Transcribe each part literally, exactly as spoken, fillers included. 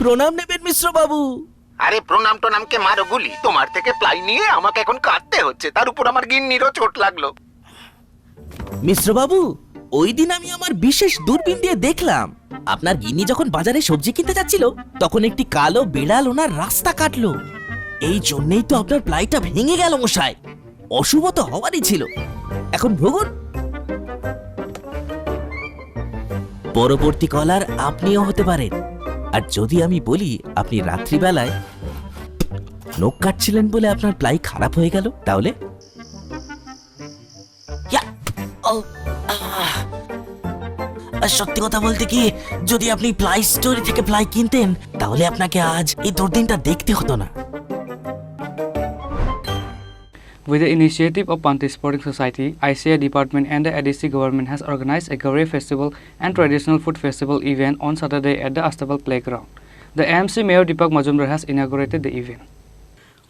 প্রণাম নেবেন মিশ্র বাবু। আরে প্রণাম টনামকে মারো গুলি, তোমার থেকে প্লাই নিয়ে আমাকে এখন কাঁদতে হচ্ছে, তার উপর আমার গিন্নিরও চোট লাগলো। মিশ্র বাবু, ওই দিন আমি আমার বিশেষ দূরবীন দিয়ে দেখলাম, আপনার গিন্নি যখন বাজারে সবজি কিনতে যাচ্ছিল, তখন একটি কালো বিড়াল ওনার রাস্তা কাটলো। এই জন্যই তো আপনার প্লাইটা ভেঙে গেল মশাই। অশুভ তো হওয়ারই ছিল। এখন ভুগুন। পরবর্তী কলার আপনিও হতে পারেন। আর যদি আমি বলি আপনি রাত্রিবেলায় নখ কাটছিলেন বলে আপনার প্লাই খারাপ হয়ে গেল, তাহলে? ইয়া! ও, আহ! আর সত্যি কথা বলতে কি, যদি আপনি প্লাই স্টোরি থেকে প্লাই কিনতেন, তাহলে আপনাকে আজ এই দুর্দিনটা দেখতে হতো না। With the initiative of Panti Sporting Society, I C A department and the A D C government has organized a Garia festival and traditional food festival event on Saturday at the Astabal playground. The A M C Mayor Deepak Majumdar has inaugurated the event.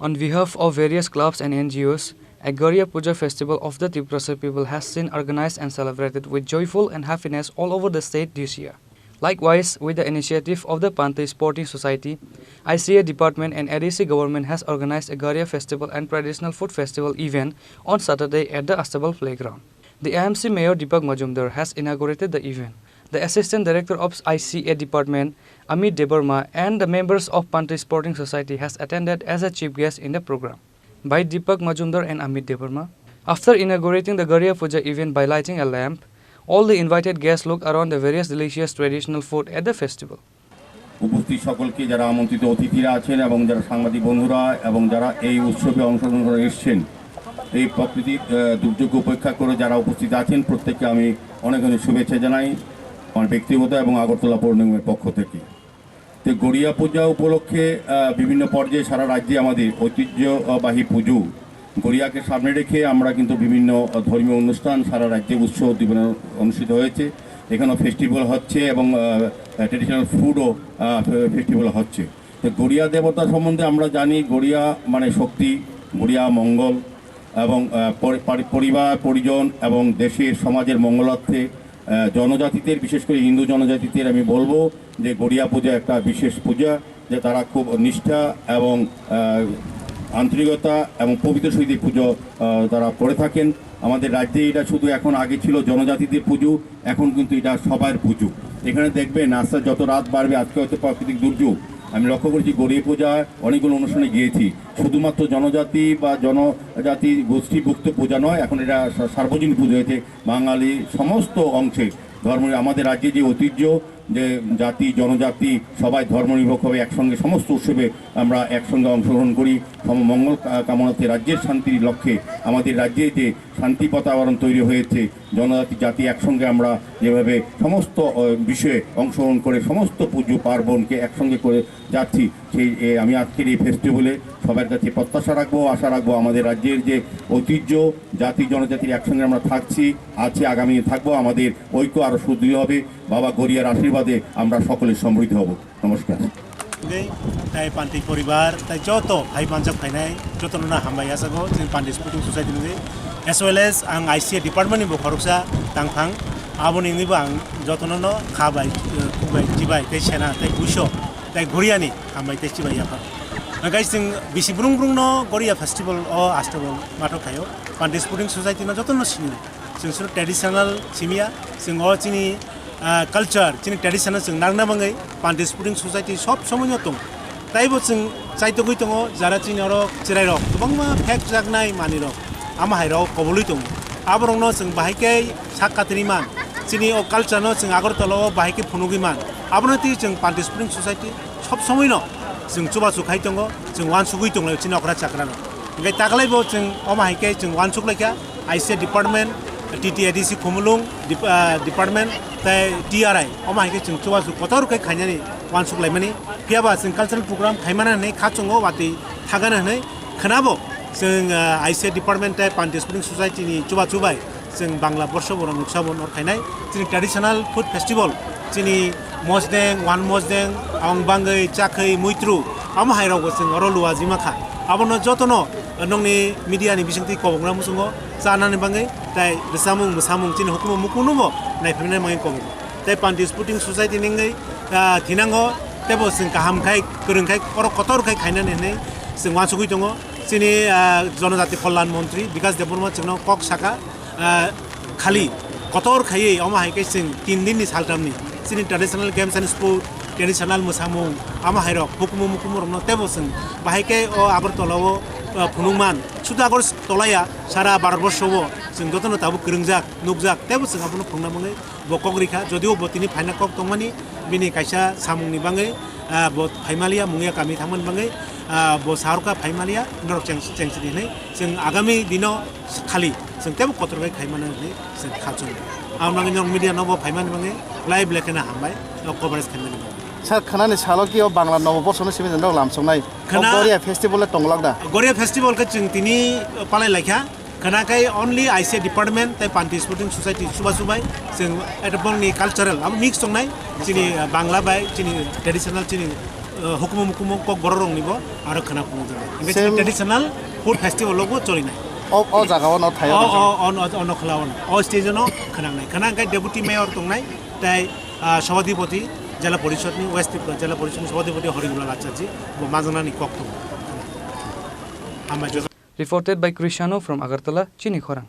On behalf of various clubs and N G Os, a Garia Puja festival of the Tiprasa people has seen organized and celebrated with joyful and happiness all over the state this year. Likewise, with the initiative of the Panti Sporting Society, I C A department and A D C government has organized a Garia festival and traditional food festival event on Saturday at the Astabal playground. The A M C Mayor Deepak Majumdar has inaugurated the event. The Assistant Director of I C A department, Amit Debbarma, and the members of Panti Sporting Society has attended as a chief guest in the program by Deepak Majumdar and Amit Debbarma. After inaugurating the Garia Puja event by lighting a lamp, all the invited guests looked around the various delicious traditional food at the festival. উপস্থিত সকলকে, যারা আমন্ত্রিত অতিথিরা আছেন এবং যারা সাংবাদিক বন্ধুরা এবং যারা এই উৎসবে অংশগ্রহণ করে এসেছেন, এই প্রাকৃতিক, আহ, দুর্যোগ উপেক্ষা করে যারা উপস্থিত আছেন, প্রত্যেককে আমি অনেক অনেক শুভেচ্ছা জানাই আমার ব্যক্তিগত এবং আগরতলা পৌর নিগমের পক্ষ থেকে। তো গড়িয়া পূজা উপলক্ষে, আহ, বিভিন্ন পর্যায়ে সারা রাজ্যে আমাদের ঐতিহ্যবাহী পুজো গড়িয়াকে সামনে রেখে আমরা কিন্তু বিভিন্ন, আহ, ধর্মীয় অনুষ্ঠান সারা রাজ্যে উৎসব উদ্দীপনা অনুষ্ঠিত হয়েছে। এখানেও ফেস্টিভ্যাল হচ্ছে এবং, আহ, ট্র্যাডিশনাল ফুডও, আহ, ফে-, ফেস্টিভ্যাল হচ্ছে। তো গড়িয়া দেবতা সম্বন্ধে আমরা জানি, গড়িয়া মানে শক্তি, গড়িয়া মঙ্গল এবং, আহ, পরি-, পারি-, পরিবার, পরিজন এবং দেশের, সমাজের মঙ্গলার্থে, আহ, জনজাতিদের, বিশেষ করে হিন্দু জনজাতিদের আমি বলবো যে গড়িয়া পূজা একটা বিশেষ পূজা, যে তারা খুব নিষ্ঠা এবং, আহ, আন্তরিকতা এবং পবিত্র সহিত এই পুজো, আহ, তারা করে থাকেন। আমাদের রাজ্যে এটা শুধু এখন, আগে ছিল জনজাতিদের পুজো, এখন কিন্তু এটা সবার পুজো। এখানে দেখবেন আস্তে যত রাত বাড়বে, আজকে হয়তো প্রাকৃতিক দুর্যোগ, আমি লক্ষ্য করেছি গড়িয়া পূজায় অনেকগুলো অনুষ্ঠানে গিয়েছি, শুধুমাত্র জনজাতি বা জনজাতি গোষ্ঠীভুক্ত পূজা নয়, এখন এটা সা-, সার্বজনীন পুজো হয়েছে। বাঙালি সমস্ত অংশে ধর্ম, আমাদের রাজ্যে যে ঐতিহ্য, যে জাতি জনজাতি সবাই ধর্মনিরপেক্ষভাবে একসঙ্গে সমস্ত উৎসবে আমরা একসঙ্গে অংশগ্রহণ করি। সম-, মঙ্গল কা-, কামনাতে রাজ্যের শান্তির লক্ষ্যে আমাদের রাজ্যে যে শান্তি বাতাবরণ তৈরি হয়েছে, জনজাতি জাতি একসঙ্গে আমরা যেভাবে সমস্ত, আহ, বিষয়ে অংশগ্রহণ করে সমস্ত পুজো পার্বণকে একসঙ্গে করে যাচ্ছি, সেই, এ, আমি আজকের এই ফেস্টিভ্যালে সবার কাছে প্রত্যাশা রাখবো, আশা রাখবো আমাদের রাজ্যের যে ঐতিহ্য, জাতি জনজাতির একসঙ্গে আমরা থাকছি, আছি, আগামী দিনে থাকবো, আমাদের ঐক্য আরও সুদৃঢ় হবে। বাবা গড়িয়ার আশীর্বাদে আমরা সকলে সমৃদ্ধ হব। নমস্কার। Tei Panti poribar, tei joto hai manjak phainai, jotono no hambai yachago, chini Panti Sporting Society ni, as well as ang I C A department ni bo khoroksa tangphang, aboni wngwi bo ang jotono no kha bai, eh, khuk bai, chibai, tei sena, tei buiso, tei guriani hambai tei chibai yaphar. Guys, chwng bisi brung brung no Goria festival o Astabal mathok khaio, Panti Sporting Society no jotono sini. Chwng suru traditional simiya, chwng o chini, ah, culture, chini tradition no chwng nangna bagwi Panti Sporting Society sob somoi no tongo. Taibo chwng chaitogwi tongo, jara chini oro chwrairok kwbangma phek jaknai manwirok, ama hairok kobulwi tongo. Aborokno chwng bahai khe sak katrwi man, chini o culture no chwng Agartala o bahai khe phunugwi man. Abono twi chwng Panti Sporting Society sob somoi no chwng chubachu khai tongo, chwng uansugwi tonglaio chini okra chakra no. Hingke taklai bo chwng omo hai khe chwng uansuk lai kha, I C A department, T T A D C Khumulwng dep-, ah, department, tei T R I, omo hai khe chwng chubachu kotor khe khainani uansuk laimani. Phiya ba chwng cultural program khaimana hinwi kha chwngo watwi thagana hinwi khwnabo chwng, ah, I C A department tei Panti Sporting Society ni chubachu bai chwng Bangla Borsho Borom Nuksa Bon or khainai chini traditional food festival, chini mosdeng, wan mosdeng, abang bangwi, chakhwi, muitru, amo hai rokbo chwng oro luajima kha. Abono jotono nokni media ni bisingtwi kobokna muchungo chanani bagwi, tai rwchapmung, mwsamung, chini hukumu mukunubo naiphaimani bagwi kobok. Tai Panti Sporting Society ni wngwi, ah, thinango Tebo chwng kaham khai, kwrwng khai, oro kotor khai khainani hinwi chwng uansugwi tongo. Chini, ah, Jonojati Kalyan Montri Bikas Debbarma chwngno kok saka, ah, khali kotor khaiwi omo hai khe chwng tin dinni saltamni chini traditional games and sport, traditional mwsamung, omo hairok hukumu mukumu rokno tebo chwng bahai khe o Agartala o, ah, phunukman. Sudu Agartala ya, sara Bharatborsho o chwng jotono tabuk kwrwngjak, nukjak, tebo chwng abono phunukna bagwi bo kok rikha, jodio bo tini phaina kok tongmani, bini kaisa samungni bagwi, ah, bo phaimaliya, mungya kami thangmani bagwi, ah, bo saharka phaimaliya, norok cheng-, chengsini hinwi, chwng agami dino khali, chwng tebo kotor bai khaimano hinwi chwng khalchung. Ang bagwi norok media no bo phaimani bagwi, live lekhe na hambai, o coverage khaimani bagwi. Sir, khwnani salo ki o Bangla Nobo Borsoni simi norok lamsoknai. O Khwna- Goria festival le tonglak da? Goria festival khe chwng tini palai laikha. Khwna khai only I C A department tei Panti Sporting Society chuba chubai chwng eta bongni cultural abo mix tongnai chini, uh, Bangla bai chini traditional chini, uh, hukumu mukumu kok borok rokni bo aro khwna phunuk jago. Hingke chini Same traditional food festival logo cholinai. O, o jaga o no thaio O, na? O, o, o, o no khwla o no. O stage no khwnangnai. Khwna khai deputy mayor tongnai tei, uh, sabhadipoti jela porishod ni West Tripura jela porishod ni sabhadipoti Horingulal Acharya bo majanani kok tongo. Hambai. Reported by Krishano from Agartala, Chini Khorang.